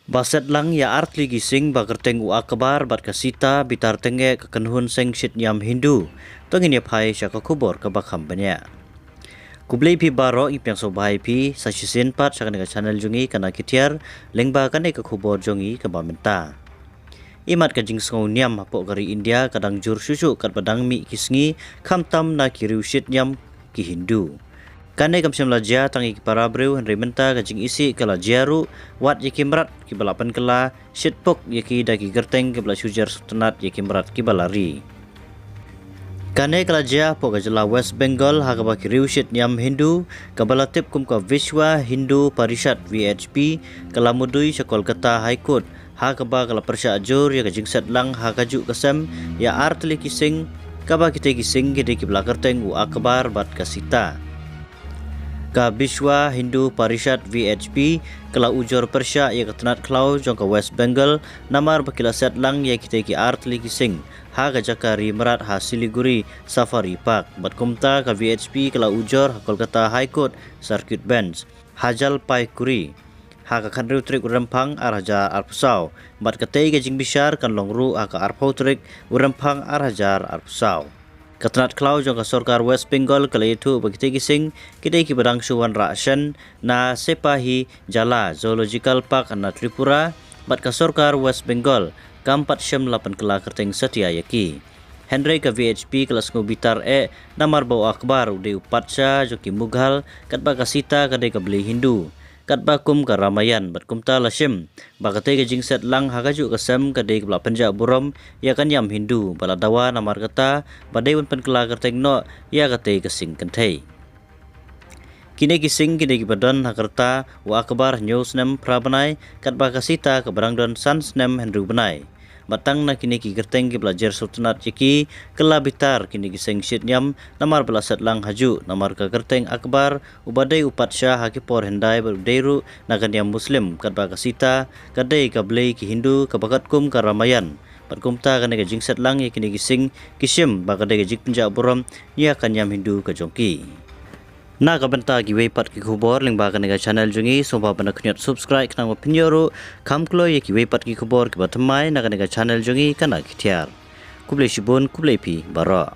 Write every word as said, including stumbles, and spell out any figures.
Ba set lang ïa artylli ki sing ba kyrteng u Akbar bad ka Sita bitar tyngeh ka kynhun seng shit niam Hindu. To ngin ïa phai sha ka khubor kaba kham bniah. Khublei phi baroh, ngi pdiang sngewbha ïa phi sa shisien pat sha kane ka channel jong ngi ka Na Ki Tiar, lyngba kane ka khubor jong ngi kaba mynta. Imat ka jingsngew niam hapoh ka ri India ka dang jur shuh shuh katba dang mih ki sngi, khamtam na ki riew shit niam ki Hindu. Kane kam shym la jia tang ïa ki para briew, hynrei mynta ka jingisih ka la jia ruh wat ïa ki mrad kiba la pynkylla shit puk ïa ki da ki kyrteng kiba la shu jer sngewtynnat ïa ki mrad kiba la ri. Kane ka la jia hapoh ka jylla West Bengal ha kaba ki riew shit niam Hindu kaba la tip kum ka Vishwa Hindu Parishad, V H P, ka la mudui sha Kolkata High Court ha kaba ka la pyrshah jur ïa ka jingset lang ha kajuh ka sem ïa artylli ki sing, kaba kitei ki sing ki dei kiba la kyrteng u Akbar bad ka Sita. Ka Vishwa Hindu Parishad, V H P, ka la ujor pyrshah ïa ka tnat khlaw jong ka West Bengal namar ba ki la set lang ïa kitei ki artylli ki sing ha ka jaka ri mrad ha Siliguri Safari Park, bad kumta ka V H P ka la ujor ha Kolkata High Court Circuit Bench ha Jalpaiguri ha ka khathynriew tarik u Rymphang ar hajar arphew saw, bad katei ka jingbishar kan long ruh ha ka arphew tarik u Rymphang ar hajar arphew saw. Ka tnat khlaw jong ka sorkar West Bengal ka la ïathuh ba kitei ki sing ki dei kiba dang shu wanrah shen na Sepahi Jala Zoological Park na Tripura, bad ka sorkar West Bengal kam pat shym la pynkylla kyrteng satia ïa ki. Hynrei ka V H P ka la sngew bitar eh namar ba u Akbar u dei u patsha jong ki Mughal, katba ka Sita ka dei ka blei Hindu katba kum ka Ramayan, bad kumta la shim ba katei ka jingset lang ha kajuh ka sem ka dei kaba la pynjah burom ïa ka niam Hindu, ba la dawa namar kata ba dei ban pynkylla kyrteng noh ïa katei ka sing kynthei. Kine ki sing ki dei kiba don ha ka rta u Akbar hynñiew snem phra bnai, katba ka Sita kaba dang don san snem hynriew bnai. Bad tang na kine ki kyrteng kiba la jer sngewtynnat ïa ki, ka la bitar kine ki seng shit niam namar ba la set lang hajuh namar ka kyrteng Akbar uba dei u patsha ha ki por hyndai bad u dei ruh na ka niam Muslim, katba ka Sita ka dei ka blei ki Hindu kaba katkum ka Ramayan. Bad kumta kane ka jingset lang ïa kine ki sing ki shim ba ka dei ka jingpynjah burom ïa ka niam Hindu ka jong ki. Na ka bynta kiwei pat ki khubor lyngba kane ka channel jong ngi, sngewbha ban khñiot subscribe khnang ba phin ïoh ruh kham kloi ïa kiwei pat ki khubor kiba thymmai na kane ka channel jong ngi ka Na Ki Tiar. Khublei shibun, khublei phi baroh.